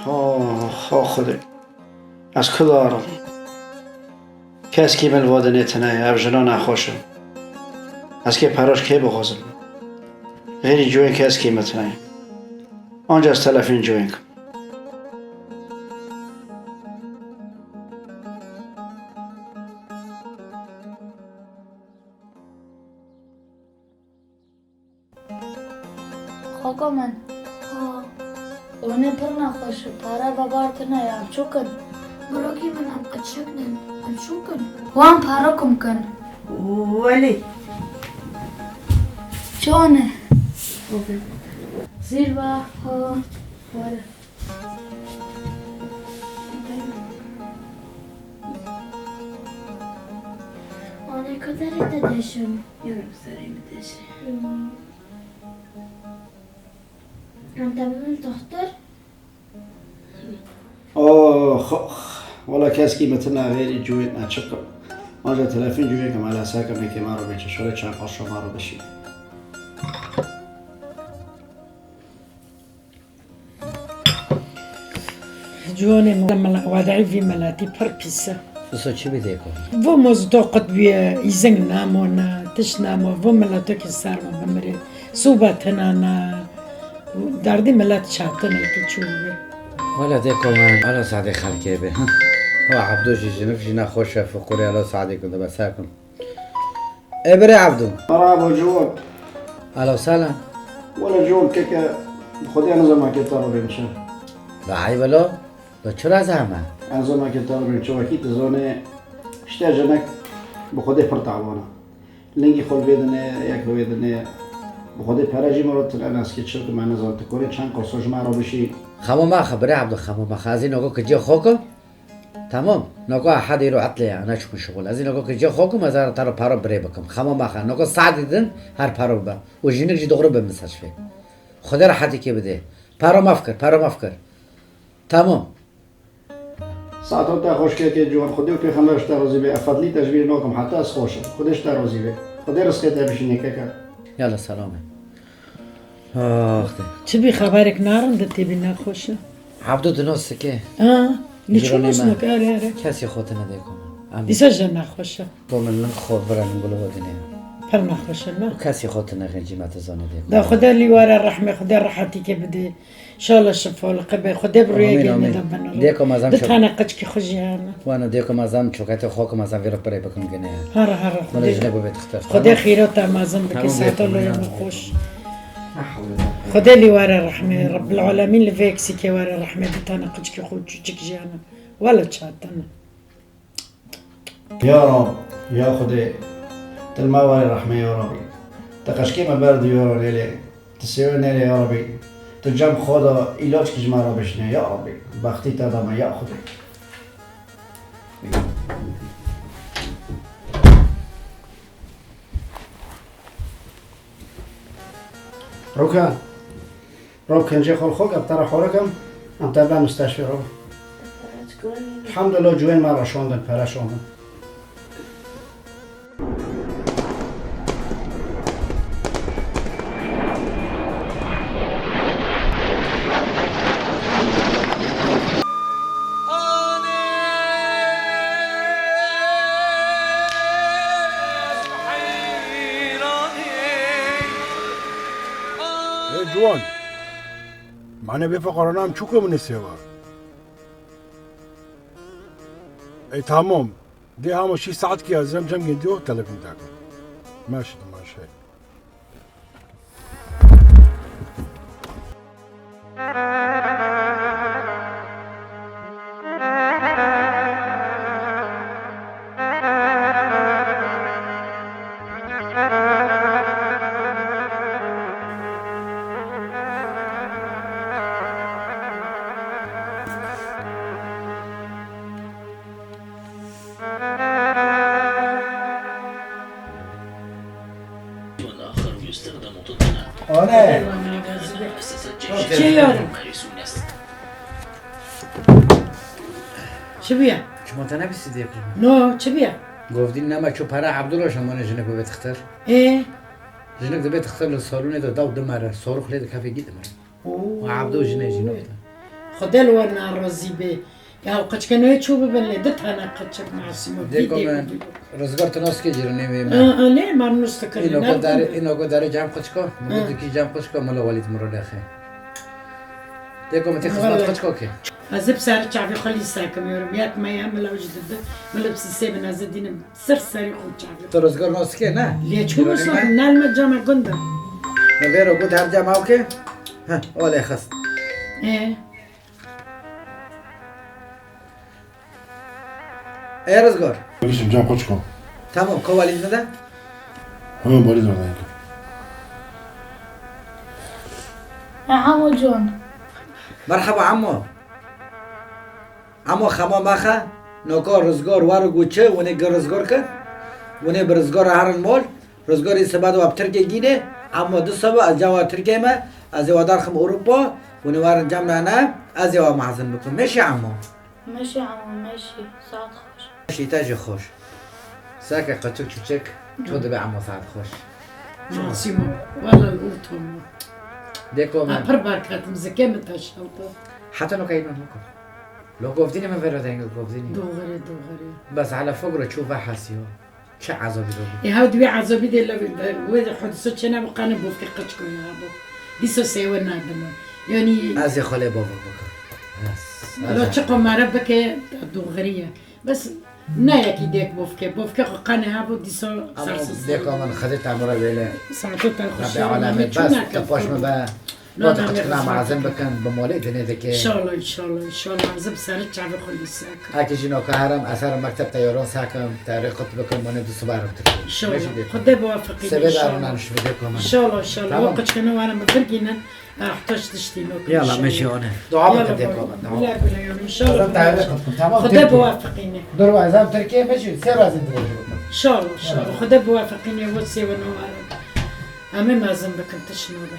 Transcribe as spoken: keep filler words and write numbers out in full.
Oh, oh, Xwedê. Ez ku darim? Keskî min li va dinê tune ye, ev jina nexweş e. Ez kê peroj kê bixwazim? Xêrî cûyên keskî min tune ye. Anca ez telefîn cûyên kim. Xaka min. Ha. Zonê pir nexweş e. Para vebar tune ye. Em çû kin? Birokî min, em qeçik nin. Em çû kin? Wan para kum kin. Welê. Çone? Zîrva. Ha. Were. Anê ku derê te deşim. Yürü, serê mi deşe. Hmm. Em te bibin doxtor? Oh, oh. Wala keskî min tune, xêrî cûyên, ez çi bikim? Anca telefîn cûyên kim, ela ser kim, êkê me re bêçe, şolê çend qurşo me re bişî. Ciwanê min, mela-, wedayî vî miletî pir pîs e. Wisa çi bidê ku? Vo mozito qut bûye, îzing namone, tişt namo, vo mileto ki ser mi bimirê. Sûba tine ne. Derdî milet çatinê ki çû bûye. Wala dê ku min, ala sadê xelkê be, ha? Ha, Abdû jî jinik jî nexweş e, fiqûrê, ala sadê ku dibe ser kim. Ê birê Evdû. Merhaba ciwan. Alo selam. Wele ciwan keke bi Xwedê nizama ke te re bên çi. La eyb e lo, lo çira zehme? Ez zama ke te re bên çi, wekî tu zonê, işte jinek bi Xwedê pir tawana. Lingî xwe li vê dinê, yek li wê dinê. Bi Xwedê pere jî min re tune ne, ez kê çi bikim, ez nizam tu korê çend qurso ji me re bişî. Xemo maxe birê Evdû, xemo maxe. Ez î noko kiciyê xwe kim. Tamam. Noko Ehad îro etlê ye, neçûbû şixul. Ez ê noko kiciyê xwe kim, ez ê te re paro birê bikim. Xemo maxe. Noko saetî din her paro bibe. Û jinik jî dixwir bi min ser şivê. Xwedê rehetî kê bidê. Paro maf kir, paro maf kir. Tamam. Saeto te xweş kekê ciwan. Xwedê û pêxember ji te razî be. Efadlî te ji bîr nakim. Heta ez xweş im. Xwedê ji te razî be. Xwedê rizqê te bişîne keke. Yala selamê. Ax de. Çi bî xeberek narin de tê bî nexweş e? Evdû dino sikê. Ha, li çû nasmak, are, are. Kesî xwe tine dê ku min. Em dîsa jî nexweş e. Ku min, min xwe bira min gulo dinê. Pir nexweş e, ne? Kesî xwe tine xêncî me tu zanê dê ku min. Da Xwedê lî were rehmê, Xwedê rehetî kê bidê. Şala şifa li qebê. Xwedê bi rûyê gênê de bin. Dê ku mezan. Di tane qeçkî xwe jî hene. Wana dê ku mezan çokete xwe ku mezan vê re pirê bikim gine. Hara, hara, Xwedê jine bo vê dixtir. Xwedê xîreta mezin bike, saeta loya me xweş. Xwedê lî were rehmê, Rebbil Alemîn li vê eksîkê were rehmê, di tane qiçkî xwe çûçik jiyane. Wele çatin. Ya Rab, ya Xwedê, tu li me were rehmê ya Rabî. Tu qeçkê me berdî ya Rabî lê, tu sêwê nêlê ya Rabî. Tu cem xwe da îlaç kî ji me re bişinê ya Rabî. Bextî te da me ya Xwedê. Rûke, rû kincê xwe li xwe ke, em te re xwarik em, em te ben misteşfê re. Elhamdulillah, cûyên me re şandin, pere şandin. Ê ciwan, mane vê feqerana em çû ke min ê sêwa? Ê tamam. Dê hema şî saet kî ez em cem gê diyo telefon te kim. Meşe, meşe. Ane. Çi yarim? Çi biya? Çima te nebîstî dê ku? No, çi biya? Govdîn nema ço pera Abdullah şamane jinik bibe tixtir. Ê? Jinik dibe tixtir li salonê de daw dimere, sorux lê dikeve gî dimere. Oo. Û Abdo jine jî nokte. Xwedê li we narazî be. Ya qeçke nayê çû bibin lê di tane qeçek masîmo. Dêko min, Rizgar, tu nas ke cîranê wê me. Ê, ê, lê mar nus dikir. Îno ku darê, îno ku darê cem qeçka, min got dikî cem qeçka, mala Welîd min re lexê. Dêko min tê xizmet qeçka ke. Ez hep sarı çavê xwe lîsa kim yorum. Yak me ya mila ji dide. Mila bi sisê bin ez dinim. Ser serî xwe çavê. Tu Rizgar nas ke ne? Lê çû nasıl? Nel me cama gunda. Me vêro got her cam awke. Heh, olê xist. Ê. Ê Rizgar. Bişim can koçko. Tamam, ko valîz nede? Ha, valîz nede. Emo can. Merhaba Emo. Emo xema maxe. Noka Rizgar war û çi, winê gi Rizgar kir. Winê bi Rizgar re herin mol. Rizgarî seba de wa bi Tirkê gînê, Emo du seba ez cawa Tirkê me, ez ê wa darxim Ewropa, hûn ê warin cem nane, ez ê wa mezin bikim. Meşî Emo. Meşî Emo, meşî. Saet xweş. Meşî te jî xweş. Seke qeçik çuçik, ço dibe Emo saet xweş. Masîmo, wela li orto me. Dêko min. Pir berketim, zikê min te şewta. Heta noka înan noko. Lo govdînê min vero deng govdînê. Doğru, doğru. Bes hele fokro çû ve hesiyo. Çi ezabî de bû? E, ha, di wê ezabî de le, wê de hodiso çêne bi qane bofke qeçko ya bo. Dîsa sêwe nadime. Yanî ez ê xwe lê bavur bikim. Ez, ez la ê çi qomare bike, doğru ye. Bes ne yekî dêk bofke. Bofke xwe qane ha bo dîsa. Ama sarsız dêka min Xwedê te min re wêle. Saeto te Rebê xweşe, alemê me bes, çûna te paş min be. Gote qeçkina mezin bikin, bi molê dinê dike. Înşallah, înşallah, înşallah. Ez bi serê çavê xwe lî sekim. Eke jî noka herim, ez herim mekteb teyaran sekim, te rê qut bikim, mane du sibarim Tirkî. Înşallah. Meşî dê. Xwedê biwefeqîne, înşallah. Sebe darin em şibê dê komen. Înşallah, înşallah. Tamam. Wa qeçkina were min birgînin, ehtiyac tiştî noka. Yalla, înşallah. Meşî one. Dua bikin dê komen, tamam. Güle güle yorum. Înşallah. Ez em te rê qut bikim, tamam. Xwedê biwefeqîne. Dur, ez em Tirkî meşî, sê razî dirêj bikim. Înşallah, înşallah. Xwedê biwefeqîne, we sê we neware. Em ê mezin bikin, tişt nabe.